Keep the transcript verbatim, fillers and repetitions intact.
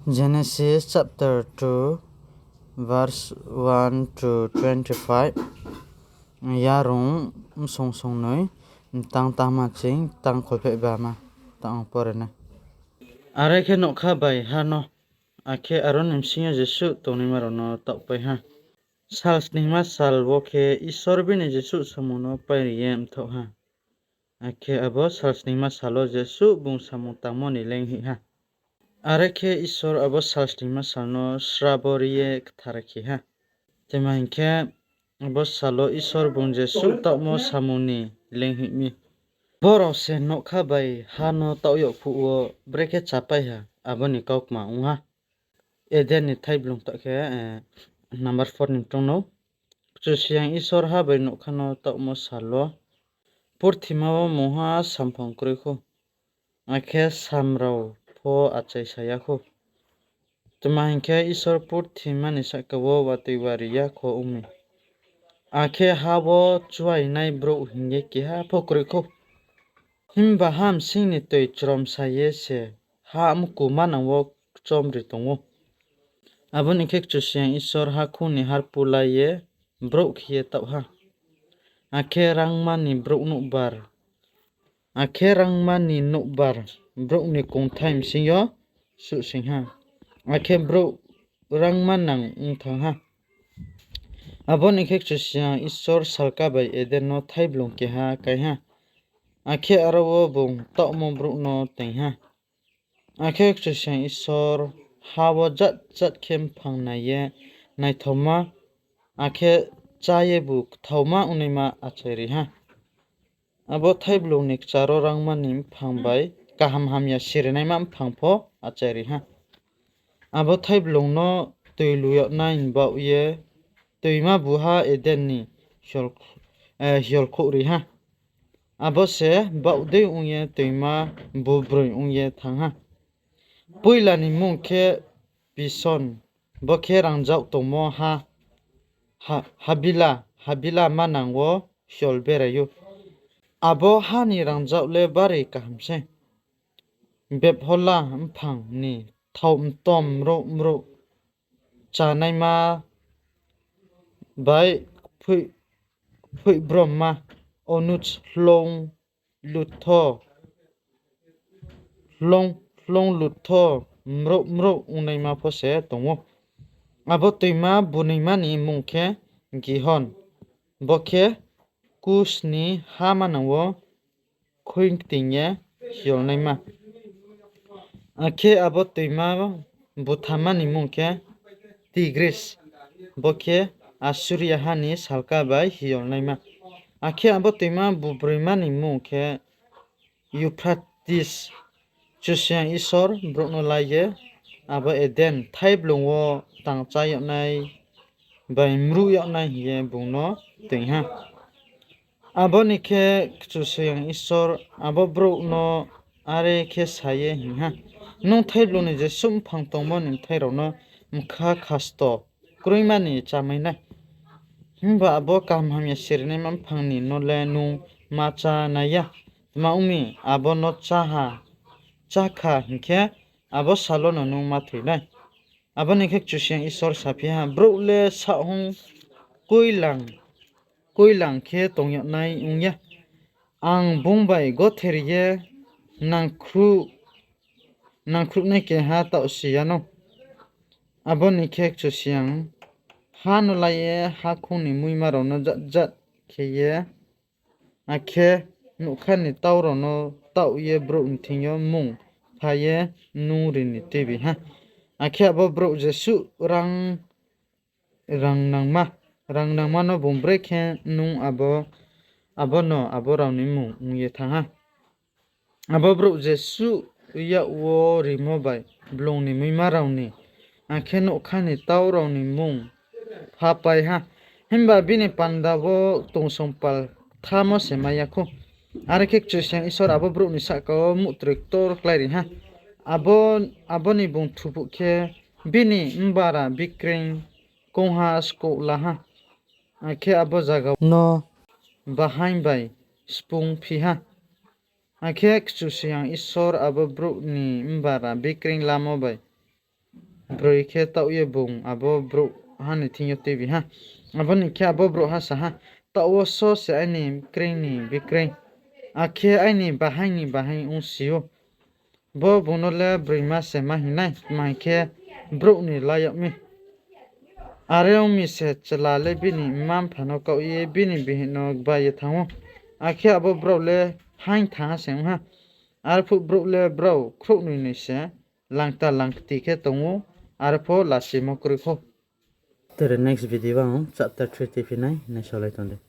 Genesis chapter two, verse one to twenty-five. Yarung bsong songnoi, mtang tangma ching tang kholphehbama tang pore nai. Are khe nougkha bai ha no, akhe aro ni bsing yo jesuh tongnaima rao no taohpai ha. Sal sningma sal wo khe Isor bini jesuh samung no pairi ye mthaoh ha. Akhe abo sal sningma sal wo jesuh bung samung tangmo ni leinghoih ha. Are khe Isor abo sal sningma sal no srabo ri ye kthar khe ha. Tma hing khe, abo sal wo Isor bung jesuh taohmo samung ni leinghoih mi. Bo rao se nougkha bai ha no taoh yag phuh wo brekhe chápai ha, abo ni kaukma ong ha. Eden ni thaiblung taoh khe, number four ni mtong no. Kchusoyang Isor ha bai nougkha no taohmo sal wo, purthima wo mungha samphang kroi khou, akhe sam rao pho achai sa ya khou. Tma hing khe, Isor purthima ni sahka wo watoi wari yakho ong mi, akhe ha wo chuainai brouh hing ye keha pho kroi khou. Himba ha bsing ni toi chromsa ye se ha mku manang wo kchomri tong ou. Abo ni khe Kchusoyang Isor hakhoung ni harpu la ye brouh khe ye taoh ha, akhe rangma ni brouh nouhbar, akhe rangma ni nouhbar brouh ni kongthai bsing yo suhsoing ha, akhe brouh rangma nang ong thanng ha. Abo ni khe Kchusoyang Isor salka bai Eden no thaiblung keha kái ha, akhe aro wo bung taohmo brouh no toing ha. Akhe Kchusoyang Isor ha wo jat jat khe mphang nai ye naithaoma, akhe chá yebu kthaoma ongnaima achairi ha. Abo thaiblung ni kchar wo rangma ni mphang bai kaham hamya sirinaima mphang pho achairi ha. Abo thaiblung no toi lu yag nai baoh ye toima buha Eden ni hiol, hiolkhouhri ha. Abo se baoh dei ong ye toima bubroi ong ye thanng ha. Poila ni mmung khe Pison, bo khe rangzag tongmo ha, Habila, Habila manang wo hiol berai ou. Abo ha ni rangzag le bari kaham sei. Bephola mphang ni thao mtom mrouh mrouh chánaima bai kphoih bromma, onuj hloung lutho, hloung lutho mrouh mrouh ongnaima pho se tong ou. Abo toima bunoima ni mmung khe Gihon, bo khe Kus ni ha manang wo khoing kting ye hiolnaima. Akhe abo toima buthamma ni mmung khe Tigris, bo khe Asuria ha ni salka bai hiolnaima. Akhe abo toima bubroima ni mmung khe Euphrates. Kchusoyang Isor brouh no la ye abo Eden thaiblung wo tang chá yag nai bai mruh yag nai hing ye bung no toing ha. Abo ni khe Kchusoyang Isor abo brouh no are khe sa ye hing ha, Nung thaiblung ni jesuh mphang tongmo ni bthai rao no bkha khasto kroima ni chámai nai. Himba abo kaham hamya sirinaima mphang ni no le nung ma chá nai ya. Tma ong mi, abo no chá kha hing khe, abo sal wono nung ma thoi nai. Abo ni khe Kchusoyang Isor saphi ha, Brouh le saohhung koilang khe tong yag nai ong ya. Ang bung bai gother ye nangkhruhnai keha taoh si ya no. Abo ni khe Kchusoyang ha no la ye hakhoung ni muima rao no jat jat khe ye, akhe nougkha ni tau rao no taoh ye brouh ni thing yo mmung pha ye nung ri ni tuibi ha. Akhe abo brouh jesuh rang, rangnangma, rangnangma no bung brekhe nung abo, abo no abo rao ni mmung ong ye thanng ha. Abo brouh jesuh yak wo rimo bai blung ni muima rao ni, akhe nougkha ni tau rao ni mmung phapai ha. Himba bini panda wo tongsong pal kthamo se mai ya khou. Are khe Kchusoyang Isor abo brouh ni sahka wo muhtroi ktor kláiri ha. Abo, abo ni bung thuphuh khe bini mbara bikreing koungha skouh la ha, akhe abo zaga no bahaing bai spungphi ha. Akhe Kchusoyang Isor abo brouh ni mbara bikreing lamo bai broi khe taoh ye bung abo brouhha ni thing yo tuibi ha. Abo ni khe abo brouhha sa ha, Taoh wo só se aini bikreing ni bikreing, akhe aini bahaing ni bahaing ongsi ou. Bo bung no le broima se ma hing nai, tma hing khe, brouh ni la yag mi. Are ong mi se chla le bini mma-mpha no kaoh ye bini bihih no gba ye thanng ou. Akhe abo brao le haing thangha se ong ha. Arphuh brouh le brao khrouhnoi noi se langkta langkti khe tong ou, arpho lasimo kroi khou. Tere next video ang chapter three tuiphi nai, naisaolai tong di.